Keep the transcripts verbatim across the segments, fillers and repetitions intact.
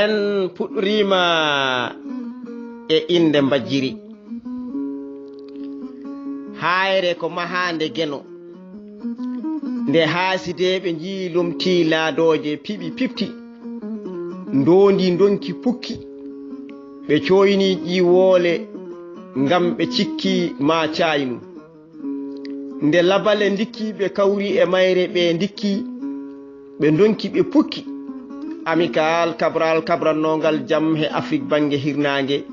En puɗɗoriima e innde mbajjiri. Haayre ko mahaande Geno. Nde haasideeɓe njii lomtii laadooje piɓi piɓti, ndoondi ndonki pukki, ɓe cooyni ƴiiwoole ngam ɓe cikki maa caaynu. Nde labale ndikki ɓe kawri e mayre ɓe ndikki, ɓe ndonki ɓe pukki. Amicale Cabral kabrannongal jam he Afrik bannge hirnaange,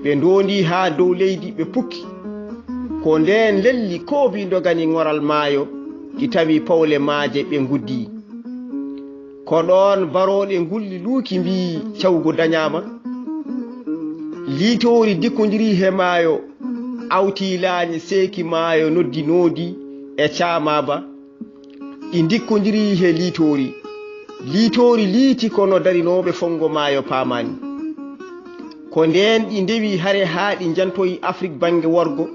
ɓe ndoondi haa dow leydi ɓe pukki. Ko ndeen lelli koobi ndogani ŋoral maayo, ɗi tawi pawle maaje ɓe nguddii. Ko ɗoon barooɗe ngulli luuki mbii cawgu dañaama. Liitoori dikkondirii he maayo, awtii laañi seeki maayo noddinoondi e caamaaba. Ɗi ndikkondirii he liitoori. Liitoori liiti kono darinooɓe fonngo maayo paamaani. Ko ndeen ɗi ndewi hare haa ɗi njantoyi Afrik bannge worgo.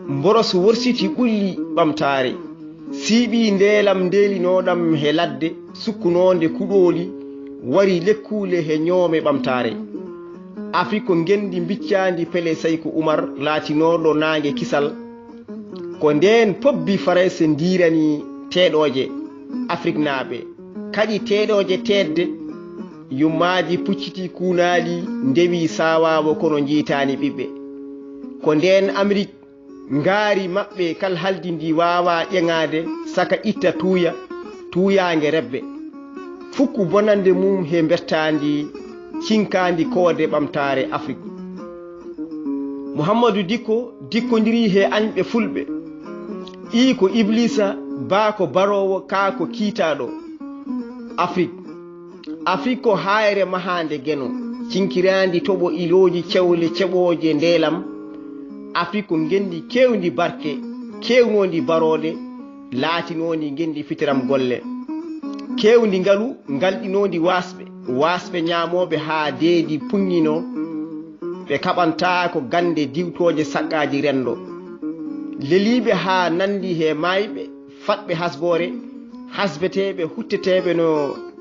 Mboros worsiti ɓulli ɓamtaare. Siiɓii ndeelam ndeelinooɗam he ladde sukkunoonde kuɗooli wari lekkuule he ñoome ɓamtaare. Afrik ko ngenndi mbiccaandi pele Sayku Umar laatinooɗo naange kisal. Ko ndeen pobbi Farayse ndiirani teeɗooje Afriknaaɓe, kaɗi teeɗooje teetde, yummaaji pucciti kuunaali ndewi saawaawo kono njiytaani ɓiɓɓe. Ko ndeen Amerik ngaari maɓɓe kal haldi ndi waawaa ƴeŋaade saka itta tuuya, tuuyaange rebbe. Fukku bonannde mum he mbertaandi cinkaandi koode ɓamtaare Afrik. Muhammadu Dikko dikkondirii he añɓe fulɓe. Ii ko Ibliisa, baa ko baroowo, kaa ko kiitaaɗo. Afrik. Afrik ko haayre mahaande Geno, cinkiraandi toɓo ilooji cewle ceɓooje ndeelam. Afrik ko ngenndi keewndi barke, keewnoondi barooɗe, laatinoondi ngenndi fitiram golle. Keewndi ngalu, ngalɗinoondi waasɓe, waasɓe ñaamooɓe haa deedi puññinoo. Ɓe kaɓantaako gannde diwtooje saqqaaji renndo. Leliiɓe haa nanndi he maayɓe, fatɓe hasboore, hasbeteeɓe, hutteteeɓe no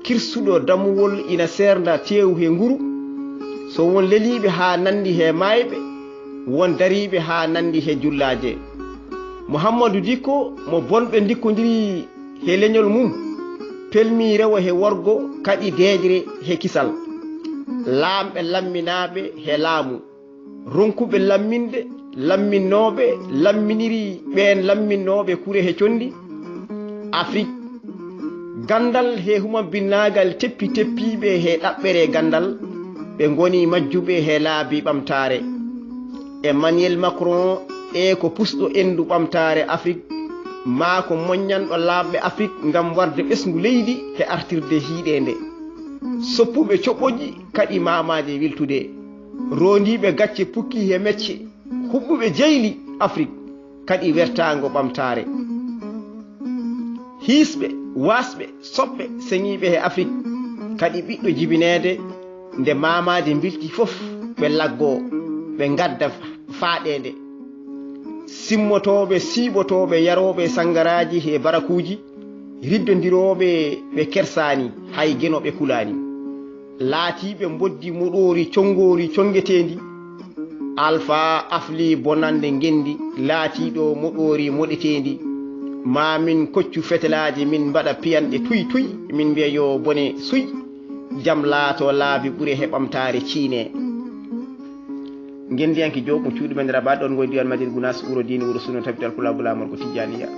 kirsuɗo dammuwol ina seernda teewu he nguru. So won leliiɓe haa nanndi he maayɓe, won dariiɓe haa nanndi he jullaaje. Muhammadu Dikko mo bonɓe ndikkondiri he leñol mum, pelmii rewo he worgo, kaɗi deeƴre he kisal. Laamɓe lamminaaɓe he laamu, ronkuɓe lamminde, lamminnooɓe, lamminiri ɓeen lamminnooɓe kure he conndi. Afrik, ganndal he humambinnaagal teppi teppiiɓe he ɗaɓɓere ganndal, ɓe ngoni majjuɓe he laabi ɓamtaare. Emmanuel Macron e ko pusɗo enndu ɓamtaare Afrik, maa ko moññanɗo laamɓe Afrik ngam warde ɓesngu leydi he artirde hiiɗeende. Soppuɓe coɓoƴi kaɗi maamaaje wiltude. Roondiiɓe gacce pukki he mecce, huɓɓuɓe jeyli Afrik, kaɗi wertaango ɓamtaare. Hiisɓe, waasɓe, soɓɓe, seŋiiɓe he Afrik, kaɗi ɓiɗɗo jibineede, nde maamaaje mbilti fof, ɓe laggoo, ɓe ngadda faaɗeende. Simmotooɓe, siiɓotooɓe, yarooɓe sanngaraaji he barakuuji, riddondirooɓe ɓe kersaani, hay Geno ɓe kulaani. Laatiiɓe mboddi moɗoori conngoori conngeteendi, Alfa afli bonannde ngenndi, laatiiɗo moɗoori moɗeteendi. Maa min koccu fetelaaji, min mbaɗa piyanɗe tuy tuy, min mbiya yo bone suy. Jam laato laabi ɓure he ɓamtaare ciine. Ngenndiyanke Joob mo cuuɗi men Rabat, ɗon ngoy diwan Madir Gunaas, wuro diine, wuro sunna, tabital pulaagu laamorgo Tijjaaniya.